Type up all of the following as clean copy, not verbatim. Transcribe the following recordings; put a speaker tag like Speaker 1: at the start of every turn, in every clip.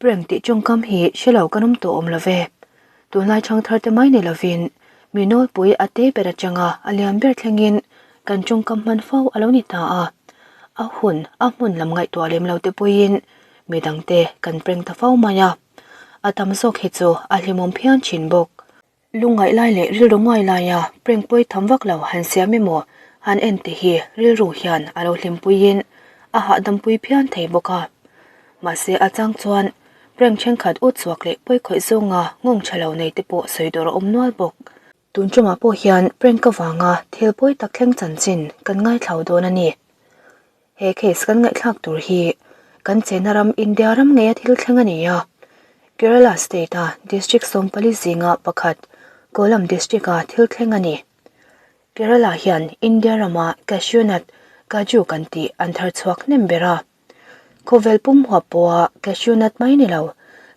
Speaker 1: Prank tih tawngkam hi hre lo kan awm tawh awm lo ve. Tunlai chhangthar te mai ni lovin mi nawlpui a te ber atanga a lian ber thlengin kan tawngkam hman fo a lo ni ta a. A hun a hmun lam ngaihtuah lem lo te pawhin mi dangte kan prank ta fo mai a. A tam zawk hi chu a hlimawm phian thin bawk. Lungngaih lai leh rilru nguai laia prank pawi tham vak lo han siam emaw han en te hi rilru hian a lo hlimpuiin a hahdampui phian thei bawk a. Mahse a chang chuan prank thenkhat ut chhuak leh pawi khawih zawnga nghawng tha lo nei te pawh sawi tur a awm nual bawk. Tun tumah pawh hian prank avanga thil pawi tak thleng chanchin kan ngaithlau dawn a ni. He case kan ngaihthlak tur hi kan chena ram India ram ngeia thil thleng a ni a. Kerala state a district 40 zinga pakhat Kollam district a thil thleng a ni. Kerala hian India rama cashew nut, kaju kan tih an thar chhuak hnem ber a. Khawvel pum huap pawha cashew nut mai ni lo,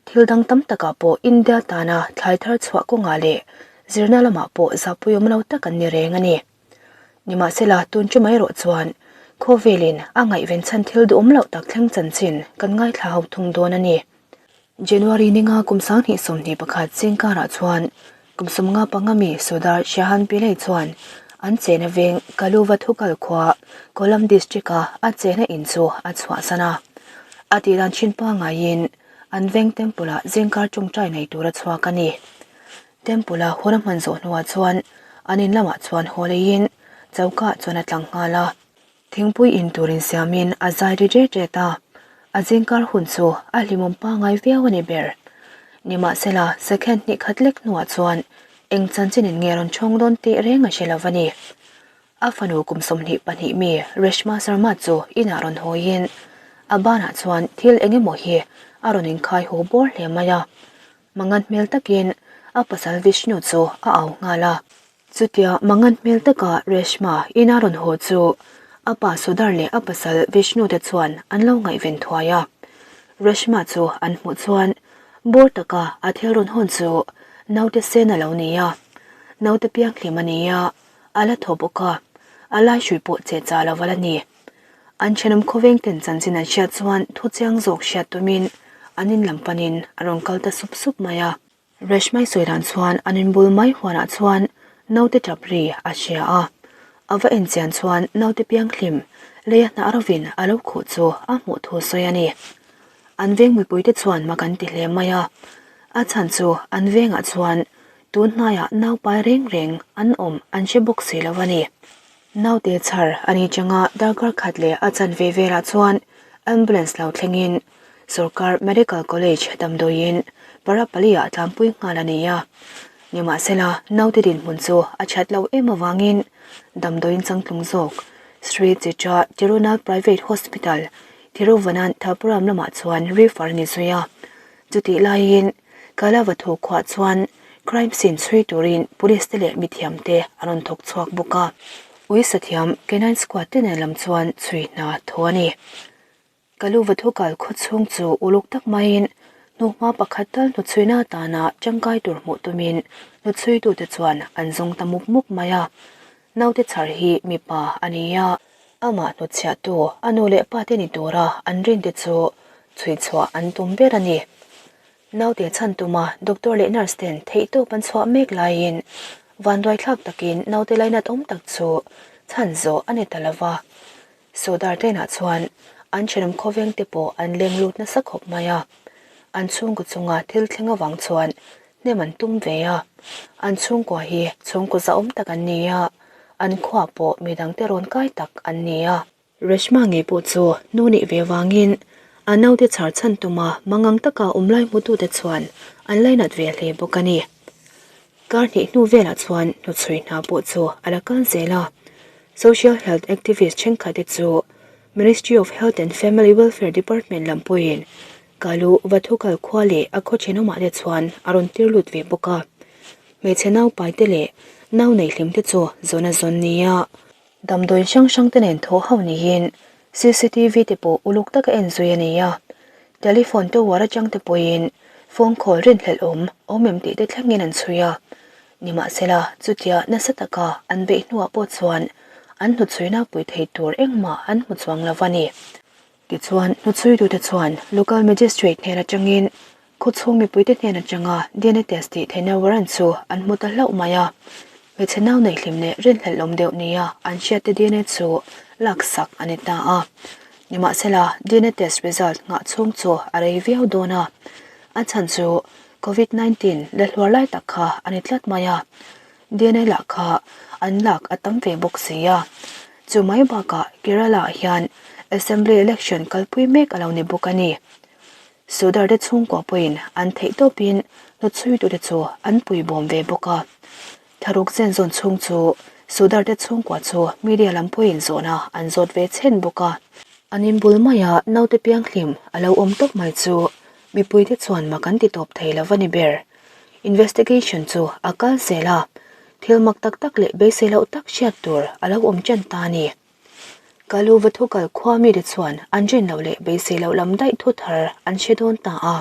Speaker 1: thil dang tam takah pawh India tana thlai thar chhuah kawngah leh zirna lamah pawh zahpuiawm lo tak an ni reng a ni. Nimahsela, tun chu mai erawh chuan khawvelin a ngaihven chhan thil duhawm loh tak thleng chanchin kan ngaithla ho thung dawn a ni. January ninga kum 2021 zingkarah chuan kum 55 mi Sudar Shahan Pillay chuan an chena veng Kaluva Thukal khua Kollam District-a a chena in chu a chhuahsan a. A tihdan thin pangaiin an veng temple-ah zingkar tawngtai nei tura chhuak a ni. Temple-a hun a hman zawh hnuah chuan an in lamah chuan haw leiin choka chuan a tlang nghal a. Thingpui in turin siamin a zai ri ret ret a, a zingkar hun chu a hlimawm pangngai viau a ni ber. Nimahsela, second hnih khat lek hnuah chuan eng chanchinin nge rawn chhawng dawn tih reng a hre lo a ni. A fanu kum 22 mi Reshma Sharma chu inah rawn hawiin a banah chuan thil eng emaw hi a rawn inkhai haw bawr hle mai a. Mangan hmel takin a pasal Vishnu chu a au nghal a. Chutia mangan hmel taka Reshma ina rawn haw chu a pa Sudhar leh a pasal Vishnu te chuan an lo ngaihven thuai a. Reshma chu an hmuh chuan bawr taka a thil rawn hawn chu naute sen a lo ni a. Naute pianghlim a ni a, a la thaw bawk a, a lai hrui pawh che cha lo a la ni. An thenawm khawveng ten chanchin an hriat chuan thu chiang zawk hriat tumin an in lam panin a rawn kal ta sup sup mai a. Reshmai sawi dan chuan an in bul mai huanah chuan naute tap ri a hria a. A va en chian chuan naute pianghlim leia hnah rovin a lo khuh chu a hmuh thu sawi a ni. An veng mipuite chuan mak an ti hle mai a. A chhan chu an vengah chuan tun hnaiah naupai reng reng an awm an hre bawk si lo a ni. Naute chhar a ni changa darkar khat leh a chanve velah chuan ambulance lo thlengin Sorkar Medical College damdawiin Parapali-ah tlangpui nghal a ni a. Nimahsela, naute dinhmun chu a that lo em avangin damdawiin changtlung zawk Sri Chitra Tirunal Private Hospital, Thiruvananthapuram lamah chuan refer a ni zui a. Chutih laiin Kalavathu khuah chuan crime scene chhui turin police te leh mithiam te an rawn thawk chhuak bawk a. Ui sathiam canine squad te nen lam chuan chhui hna thaw a ni. Kaluvathu kal khaw chhung chu uluk tak maiin hnuhma pakhat tal hnuchhuina atana tangkai tur hmuh tumin hnuchhuitute chuan an zawng ta mup mup mai a. Naute chhar hi mipa a ni a, amah hnutchhiahtu a nu leh pa te ni tura an rinte chu chhui chhuah an tum ber a ni. Naute chhan tuma doctor leh nurse ten theihtawp an chhuah mek laiin vanduai thlak takin naute lainat awm tak chu chhan zawh a ni ta lo va. Sawdar tenah chuan an thenawm khawveng te pawh an leng lut nasa khawp mai a. An chhungkaw chunga thil thleng avang chuan hnem an tum ve a. An chhungkua hi chhungkaw zahawm tak an ni a, an khuah pawh midangte rawn kai tak an ni a. Reshma ngei pawh chu nu nih ve vangin a naute chhar chhan tuma mangang taka awm lai hmutute chuan an lainat ve hle bawk a ni. Kar hnih hnu velah chuan hnuchhui hna pawh chu a la kal zel a. Social Health Activist thenkhatte chu Ministry of Health and Family Welfare Department lam pawhin Kalu Vathukal khua leh a khaw thenawmah te chuan a rawn tir lut ve bawk a. Hmeichhe naupaite leh nau nei hlimte chu zawn a zawn nia. Damdawi hrang hrang te nen thaw ho niin cctv te pawh uluk taka en zui a ni a, telephone tower atang te pawhin phone call rinhlelh awm awm em tih te thlengin an chhui a. Nimahsela, chutia nasa taka an beih hnuah pawh chuan an hnuchhuina pui thei tur engmah an hmu chuang lo a ni. Tichuan, hnuchhuitute chuan Local Magistrate hnen atangin khawchhung mipuite hnen atanga DNA test tih theihna warrant chu an hmu ta hlauh mai a. Hmeichhe nau neihhlim leh rinhlelh awm deuh nia an hriatte DNA chu laksak a ni ta a. Nimahsela, DNA test result nghah chhung chu a rei viau dawn a. A chhan chu Covid 19 la hluar lai tak kha a ni tlat mai a. DNA lah kha an lak a tam ve bawk si a. Chu mai bakah Kerala ah hian Assembly Election kalpui mek a lo ni bawk a ni. Sudar te chhungkua pawhin an theih tawpin hnawtchhuitute chu an pui bawm ve bawk a. Tharuk zen zawn chhung chu Sudar te chhungkua chu media lam pawhin zawhna an zawt ve chhen bawk a. An inbul maia naute pianghlim a lo awm tawp mai chu mipuite chuan mak an ti tawp thei lo a ni ber. Investigation chu a kal zel a, thil mak tak tak leh beisei loh tak hriat tur a lo awm ṭan ta a ni. Kalu va thu kal khua mite chuan an rin loh leh beisei loh lam daih thu thar an hre dawn ta a.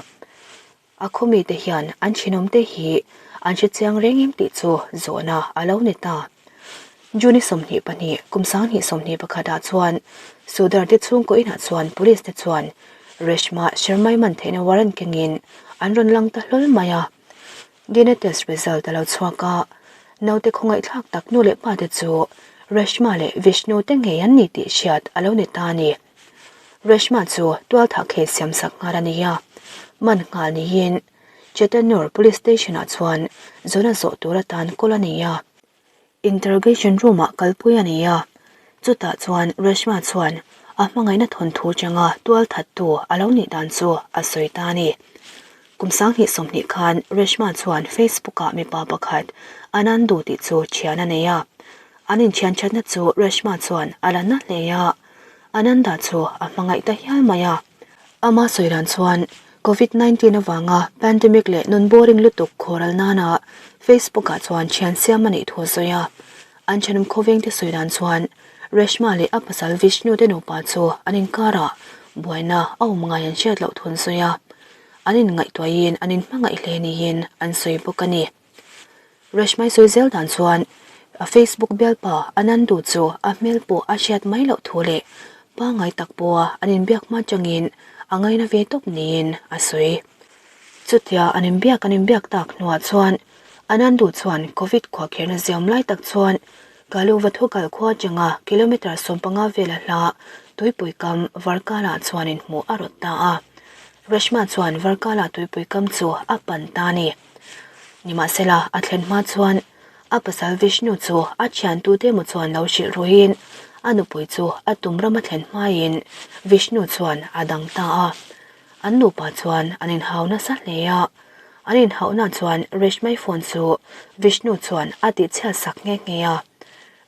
Speaker 1: A khaw mite hian an thinawmte hi an hre chiang reng em tih chu zawhna a lo ni ta. June 22, kum 2021 ah chuan Sudar te chhungkaw inah chuan police te chuan Reshma Sharmai man theihna warrant kengin an rawn lang ta hlawl mai a. DNA test result a lo chhuak a, naute khawngaihthlak tak nu leh pa te chu Reshma leh Vishnu te ngei an ni tih hriat a lo ni ta a ni. Reshma chu tualthah case siamsak nghal a ni a, man nghal niin Chettanur Police Station ah chuan zawhna zawh tur atan kawl a ni a. Interrogation room ah kalpui a ni a, chutah chuan Reshma chuan a hmangaihna thawnthu changa tual thattu a lo nih dan chu a sawi ta a ni. Kum 2020 khan Reshma chuan Facebook ah mipa pakhat Anandu tih chu thian a nei a, an inthian thatna chu Reshma chuan a la na hle a, Ananda chu a hmangaih ta hial mai a. Ama sawi dan chuan Covid 19 avanga pandemic leh nun boring lutuk khawral nana Facebook ah chuan thian siam a nih thu a sawi a. An thenawm khawveng te sawi dan chuan Reshma leh a pasal Vishnu te nupa chu an inkarah buaina a awm ngai an hriat loh thu an sawi a. An inngaihtuahin an inhmangaih hle niin an sawi bawk a ni. Reshmai sawi zel dan chuan a Facebook bialpa Anandu chu a hmel pawh a hriat mai loh thu leh pangngai tak pawha an inbiak hma changin a ngaina ve tawp niin a sawi. Chutia an inbiak an inbiak tak hnuah chuan Anandu chuan Covid khuahkherna ziam lai tak chuan Kaluvathukal khua atanga kilometre 15 vela hla tuipui kam Varkala chuan inhmuh a rawt ta a. Reshma chuan Varkala tuipui kam chu a pan ta a ni. Nimahsela, a thlen hma chuan a pasal Vishnu chu a thiantute emaw chuan lo hrilh ruiin a nupui chu a tum rama thlen hmaiin Vishnu chuan a dang ta a. An nupa chuan an inhau nasa hle a, an inhauhna chuan Reshmai phone chu Vishnu chuan a tihchhiat sak nghe nghe a.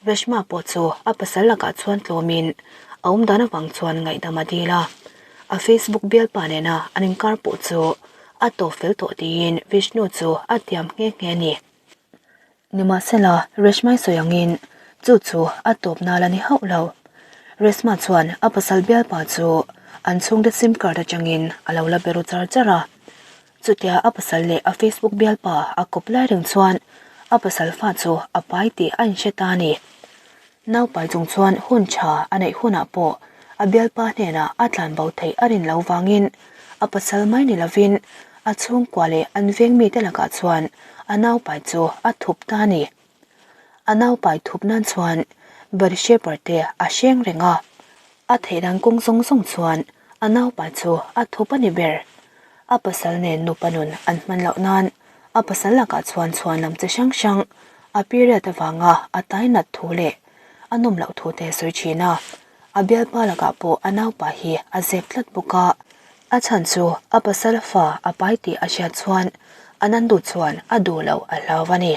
Speaker 1: Reshma pawh chu a pasal lakah chuan tlawmin a awmdan avang chuan ngaihdam a dil a, a Facebook bialpa nena an inkar pawh chu a tawp fel tawh tiin Vishnu chu a tiam nghe nghe a ni. Nimahsela, Reshmai sawi angin chu chu a tawp nal a ni hauh lo. Reshma chuan a pasal bialpa chu an chhungte sim card atangin a lo la be ru char char a. Chutia a pasal leh a Facebook bialpa a kawp lai reng chuan a pasal fa chu a pai tih a inhre ta a ni. Naupai chung chuan hun tha a neih hunah pawh a bialpa hnenah a tlan bo theih a rin lo vangin a pasal mai ni lovin a chhungkua leh an veng mite lakah chuan a naupai chu a thup ta a ni. A naupai thup nan chuan body shaper te a hreng reng a, a theih dan kawng zawng zawng chuan a naupai chu a thup a ni ber. A pasal nen nupa nun an hman loh nan a pasal lakah chuan chhuan lam chi hrang hrang a period avanga a tai nat thu leh a nawm loh thu te sawi thin a, a bialpa lakah pawh a naupa hi a zep tlat bawk a. A chhan chu a pasal fa a pai tih a hriat chuan Anandu chuan a duh loh a hlau a ni.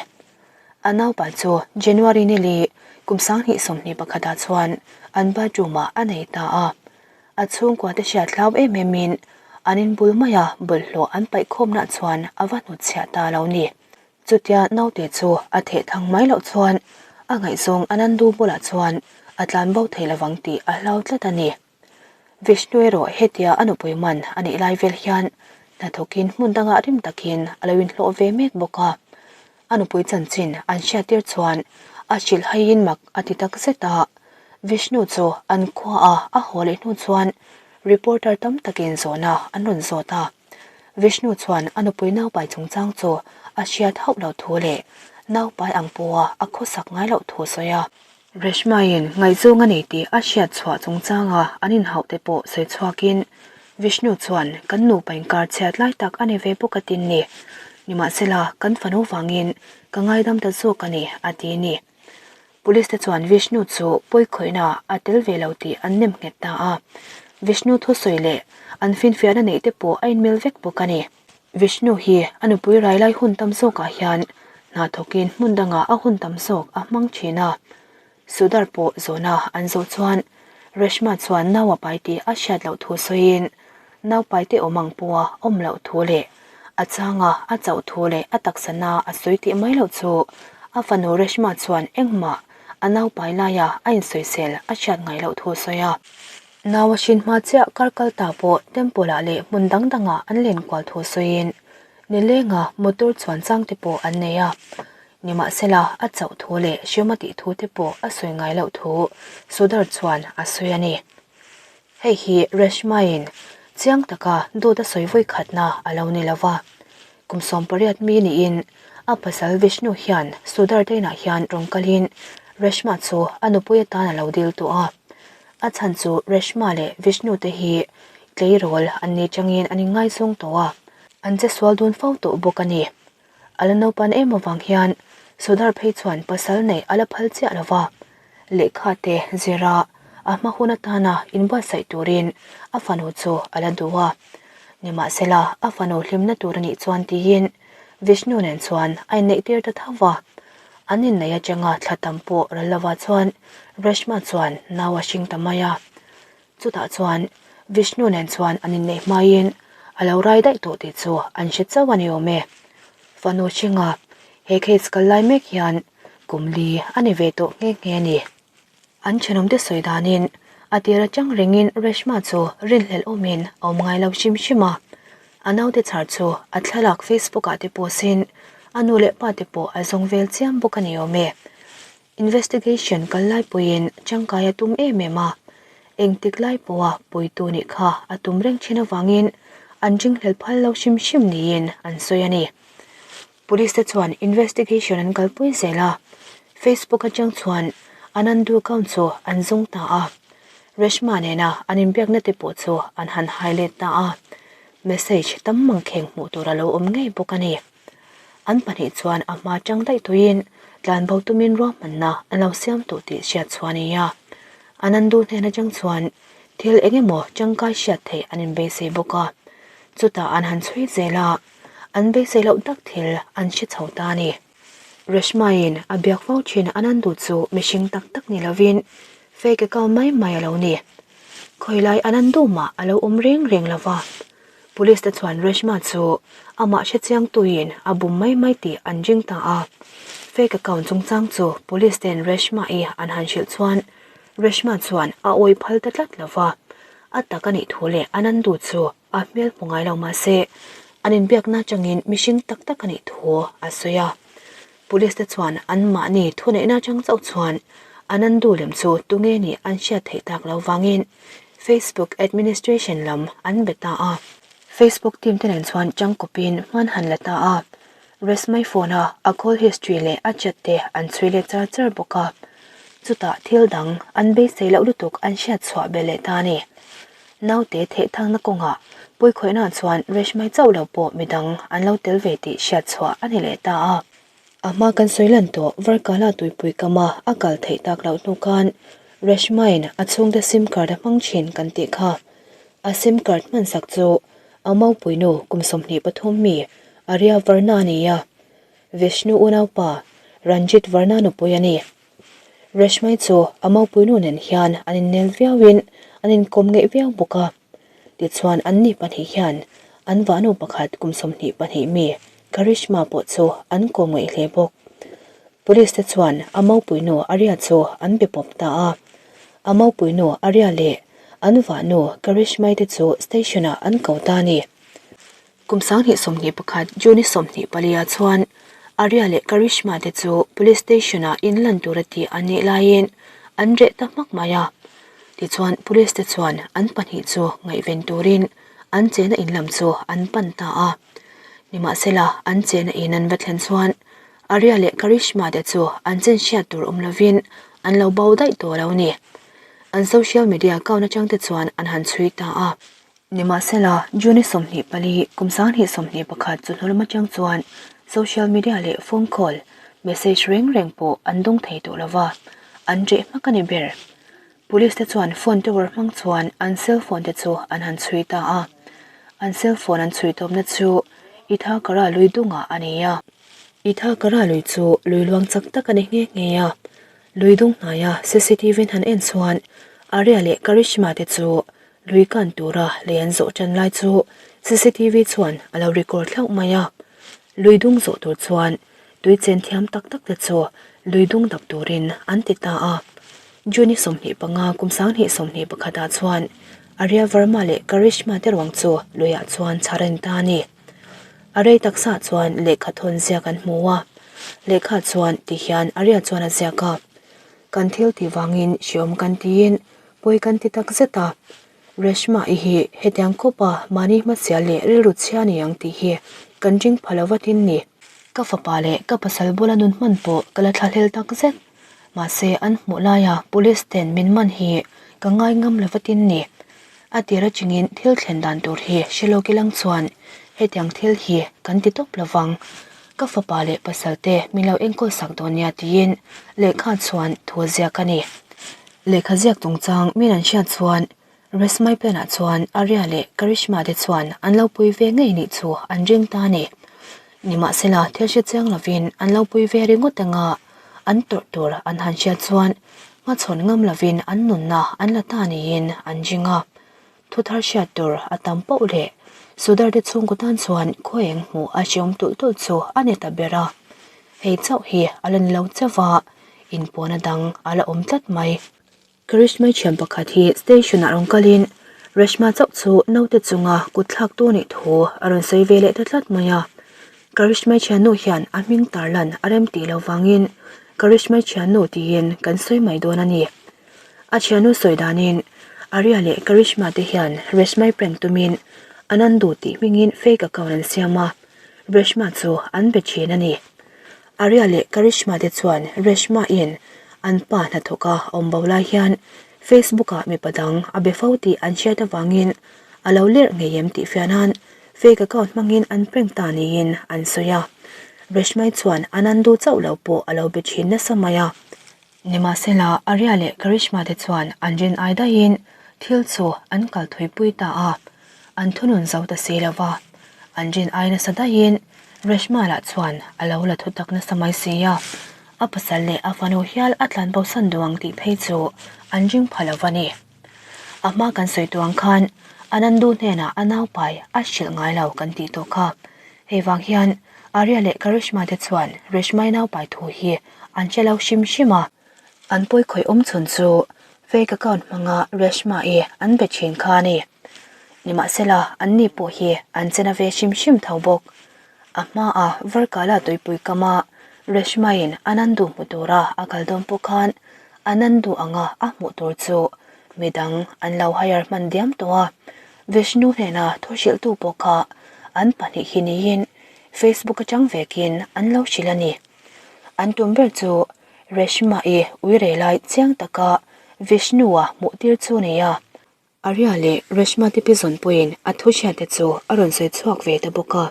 Speaker 1: A naupan chu January ni li kum 2021 ah chuan an bathroom ah a nei ta a. A chhungkua te hriat hlau em em in an inbul maia bawlhhlawh an paih khawmna chuan a va hnutchhiah ta lo ni. Chutia naute chu a theh thang mai loh chuan a ngaihzawng Anandu bulah chuan a tlan bo thei lovang tih a hlau tlat a ni. Vishnu erawh hetia a nupui man a nih lai vel hian hnathawkin hmun dangah rim takin a lo inhlawh ve mek bawk a. A nupui chanchin an hriattir chuan a hrilh haiin mak a ti tak zet a. Vishnu chu an khuaah a haw leh hnu chuan. reporter tam takin zawhna an rawn zawt a. Vishnu chuan a nupui naupai chungchang chu a hriat hauh loh thu leh naupai ang pawha a khawsak ngai loh thu sawi a. Reshma-in ngaihzawng a nei tih a hriat chhuah chungchanga an inhauh te pawh sawi chhuakin Vishnu chuan kan nupa inkar chhiat lai tak a ni ve bawk a tin ni. Nimahsela, kan fanu vangin ka ngaidam ta zawk a ni, a ti ni. Police te chuan Vishnu chu pawikhawihna a tel ve lo tih an nem nghet ta a. Vishnu thusawi leh an finfiahna neih te pawh a inmil vek bawk a ni. Vishnu hi a nupui rai lai hun tam zawkah hian hna thawkin hmun dangah a hun tam zawk a hmang thin a. Sudar pawh zawhna an zawh chuan Reshma chuan nau a pai tih a hriat loh thu sawiin naupai te awm ang pawha awm loh thu leh a changa a chauh thu leh a taksa na a sawi tih mai loh chu a fanu Reshma chuan engmah a naupai laia a insawisel a hriat ngai loh thu a sawi a. Nau a hrin hma chiah kar kal ta pawh temple ah leh hmun dang dangah an len kual thu sawiin nilenga motor chuan chang te pawh an nei a. Nimahsela a chauh thu leh hriam a tih thu te pawh a sawi ngai loh thu Sudar chuan a sawi a ni. Hei hi Reshma-in chiang taka dawt a sawi vawi khatna a lo ni lo va. Kum 18 mi niin a pasal Vishnu hian Sudar te inah hian rawn kalin Reshma chu a nupui atan a lo dil tawh a. A chhan chu Reshma leh Vishnu te hi tleirawl an ni changin an inngaizawng tawh a, an che sual dun fo tawh bawk a ni. A la naupan em avang hian Sudar phei chuan pasal neih a la phal chiah lo va, lehkha te zira a hma hun atana inbuatsaih turin a fanu chu a la duh a. Nimahsela a fanu hlimna tur a nih chuan tiin Vishnu nen chuan a inneih tir ta tho va. An inneih atanga thla tam pawh ral lova chuan Reshma chuan nau a hring ta mai a. Chutah chuan Vishnu nen chuan an inneih hmaiin a lo rai daih tawh tih chu an hre chauh a ni awm e. Fanu hringa he case kal lai mek hian kum li a ni ve tawh nghe nghe a ni. An thenawmte sawi danin a tir atang rengin Reshma chu rinhlelh awmin a awm ngai lo hrim hrim a. A naute chhar chu a thlalak Facebook ah te post in a nu leh pa te pawh a zawng vel chiam bawk a ni awm e. Investigation kal lai pawhin tangkai a tum em em a, engtik lai pawha puitu nih kha a tum reng thin avangin an ringhlel phal lo hrim hrim niin an sawi a ni. Police te chuan investigation an kalpui zel a, Facebook atang chuan Anandu account chu an zawng ta a, Reshma nena an inbiakna te pawh chu an han hai let ta a, message tam mangkheng hmuh tur a lo awm ngei bawk a ni. An pahnih chuan a hma tang daih tuiin tlanbo tumin ruahmanna an lo siam tawh tih hriat chhuah a ni a. Anandu hnen atang chuan thil eng emaw tangkai hriat theih an inbeisei bawk a. Chutah an han chhui zel a, an beisei loh tak thil an hre chho ta a ni. Reshma-in a biak fo thin Anandu chu mihring tak tak ni lovin fake account mai mai a lo ni. Khawilai Anandu mah a lo awm reng reng lo va. Police te chuan Reshma chu amah hrechiang tuin a bum mai mai tih an ring ta a. Fake account chungchang chu police ten Reshma i an han hrilh chuan Reshma chuan a awi phal ta tlat lo va. A tak a nih thu leh Anandu chu a hmel hmu ngai lo mahse an inbiakna atangin mihring tak tak a nih thu a sawi a. Police te chuan anmahni thuneihna atang chauh chuan Anandu lem chu tunge nih an hriat theih tak lo vangin Facebook administration lam an be ta a. Facebook team te nen chuan tangkawpin hman han la ta a. Resmai phone a a call history leh a chat te an chhui leh char char bawk a. Chutah thil dang an beisei loh lutuk an hriat chhuah belh leh ta a ni. Naute thehthangna kawngah pawikhawihna chuan Reshmai chauh lo pawh midang an lo tel ve tih hriat chhuah a ni leh ta a. A hma kan sawi lan tawh Varkala tuipui kama a kal theih tak loh hnu khan Reshmaiin a chhungte sim card a hmang thin kan tih kha. A sim card hmansak chu a maupuinu kum 23 mi Arya Varna a ni a, Vishnu unaupa Ranjit Varna nupui a ni. Reshmai chu a maupuinu nen hian an innel viauin an inkawm ngeih viau bawk a. Tichuan anni pahnih hian an vahnu pakhat kum 22 mi Karishma pawh chu an kawm ngeih hle bawk. Police te chuan a maupuinu Arya chu an be pawp ta a. A maupuinu Arya leh an vahnu Karishmai te chu station ah an ko ta a ni. Kum 2021 June 24 ah chuan Arya leh Karishma te chu police station ah inlan tur a tih an nih laiin an reh ta hmak mai a. Tichuan police te chuan an pahnih chu ngaihven turin an chena in lam chu an pan ta a. Nimahsela an chena in an va thlen chuan Arya leh Karishma te chu an chen hriat tur awm lovin an lo bo daih tawh lo ni. An social media account atang te chuan an han chhui ta a. Nimahsela, June 24, kum 2021 chu hnawlum atang chuan social media leh phone call, message reng reng pawh an dawng thei tawh lova, an reh hmak a ni ber. Police te chuan phone tower hmang chuan an cell phone te chu an han chhui ta a. An cell phone an chhui tawpna chu Ithakara lui dungah a ni a. Ithakara lui chu lui luang chak tak a ni nghe nghe a. Lui dung hnaia CCTV in han en chuan Arya leh Karishma te chu lui kan tura lei an zawh tan lai chu CCTV chuan a lo record hlauh mai a. Lui dung zawh tur chuan tui chen thiam tak tak te chu lui dung dap turin an ti ta a. June 25 kum 2021 ah chuan Arya Verma leh Karishma te ruang chu luiah chuan chhar a ni ta a ni. A rei taksa chuan lehkha thawn ziak an hmu a, lehkha chuan ti hian Arya chuan a ziak a, Kan thil tih vangin hreawm kan tiin pawi kan ti tak zet a, Reshma i hi hetiang khawpa mahni hmasial leh rilru chhia ni ang tih hi kan ring pha lo vatin ni. Ka fapa leh ka pasal bula nun hman pawh ka la thlahlel tak zet. Mahse an hmuh laia police ten min man hi ka ngai ngam lo vatin ni. A tir atangin thil thlen dan tur hi hre lawk ilang chuan hetiang thil hi kan ti tawp lo vang. Ka fapa leh pasal te min lo enkawl sak dawn nia tiin lehkha chuan thu a ziak a ni. Lehkha ziak chungchang min an hriat chuan Resmai plan ah chuan Arya leh Karishma te chuan an lo pui ve ngei nih chu an ring ta a ni. Nimahsela thil hre chiang lovin an lo pui ve ringawt anga an tawrh tur an han hriat chuan hmachhawn ngam lovin an nunna an la ta niin an ring a. Thuthar hriat tur a tam poh leh Sudar te chhungkaw tan chuan khaw eng hmuh a hreawm tulh tulh chu a ni ta ber a. Hei chauh hi a la ni lo chauh va, inpawhna dang a la awm tlat mai. Karishma thian pakhat hi station ah rawn kalin Reshma chauh chu naute chunga kut thlak tu nih thu a rawn sawi ve leh ta tlat mai a. Karishma thiannu hian a hming tarlan a rem tih lo vangin Karishma thiannu tiin kan sawi mai dawn a ni. A thiannu sawi danin Arya leh Karishma te hian Reshma prank tumin Anandu tih hmingin fake account an siam a, Reshma chu an be thin a ni. Arya leh Karishma te chuan Reshma in an pa hnathawk a awm bo lai hian Facebook ah mipa dang a be fo tih an hriat avangin a lo lerh ngei em tih fiah nan fake account hmangin an prank ta niin an sawi a. Reshma-i chuan Anandu chauh lo pawh a lo be thin nasa mai a. Nimahsela, Arya leh Karishma te chuan an rin ai daihin thil chu an kal thuipui ta a, an thunun zo ta si lo va. An rin ai nasa daihin Reshma lah chuan a lo la thu tak nasa mai si a, a pasal leh a fanu hial a tlan bosan duh ang tih phei chu an ring pha lo va ni. A hma kan sawi tawh ang khan Anandu hnenah a naupai a hrilh ngai lo kan tih tawh kha. Hei vang hian Arya leh Karishma te chuan Reshmai naupai thu hi an hre lo hrim hrim a. An pawi khawih awm chhun chu fake account hmanga Reshma-i an be thin kha a ni. Nimahsela anni pawh hi an chena ve hrim hrim tho bawk. A hmaa Varkala tuipui kama Reshma-in Anandu hmu tura a kal dawn pawh khan Anandu anga a hmuh tur chu midang an lo hire hman diam tawh a. Vishnu hnena thu hrilhtu pawh kha an pahnih hi niin Facebook atang vekin an lo hrilh a ni. An tum ber chu Reshma-i uire lai chiang taka Vishnu-a hmuh tir chu a ni a. Arya leh Reshma te pi zawnpuiin a thu hriat te chu a rawn sawi chhuak ve ta bawk a.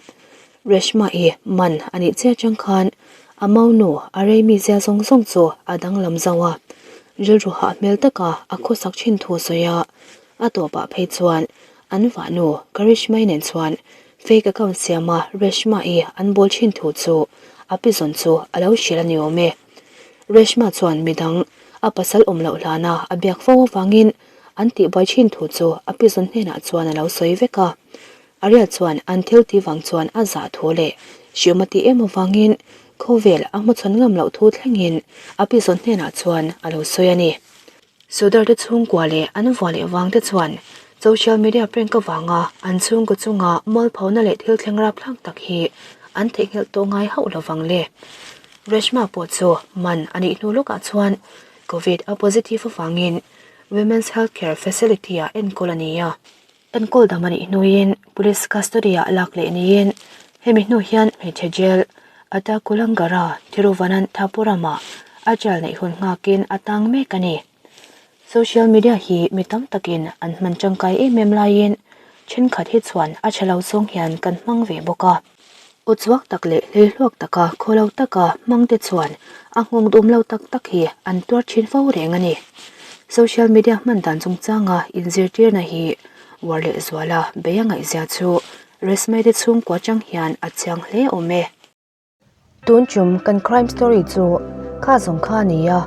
Speaker 1: Reshma-i man a nih chiah atang khan a maunu a rei mi zia zawng zawng chu a danglam zauh a. Rilru hah hmel taka a khawsak thin thu sawi a, a tawpah phei chuan an vahnu Karishma-i nen chuan fake account siama Reshma-i an bawl thin thu chu a pi zawn chu a lo hrilh a ni awm e. Reshma chuan midang a pasal awm loh hlana a biak fo avangin An tihbuai thin thu chu a pizawn hnenah chuan a lo sawi vek a. Ariel chuan an thil tih vang chuan a zah thu leh hriam a tih em avangin khawvel a hmachhawn ngam loh thu thlengin a pizawn hnenah chuan a lo sawi a ni. Sudar te chhungkua leh an vua leh vang te chuan social media prank avanga an chhungkaw chunga mualphona leh thil thleng rapthlak tak hi an theihnghilh tawh ngai hauh lovang le. Reshma pawh chu man a nih hnu lawkah chuan Covid a positive avangin. Women's Health Care Facility-ah enkawl a ni a. Enkawl dam a nih hnuin Police custody-ah lak leh niin hemi hnu hian hmeichhe jail Attakulangara Thiruvananthapuram-ah a jail neih hun nghakin a tang mek a ni. Social media hi mi tam takin an hman tangkai em em laiin thenkhat hi chuan a tha lo zawng hian kan hmang ve bawk a. Uchuak tak leh hleihluak taka khawlo taka hmang te chuan a nghawng dum lo tak tak hi an tuar thin fo reng a ni. Social media hman dan chungchanga inzirtirna hi uar leh zuala bei a ngaihzia chu Resmei te chhungkua chang hian a chiang hle awm e. Tun chum kan crime story chu kha zawng kha a ni a,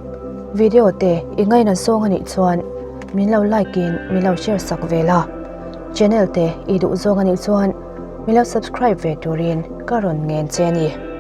Speaker 1: video te i ngaina zawng a nih chuan min lo like in min lo share sak ve la, channel te i duh zawng a nih chuan min lo subscribe ve turin ka rawn ngen che a ni.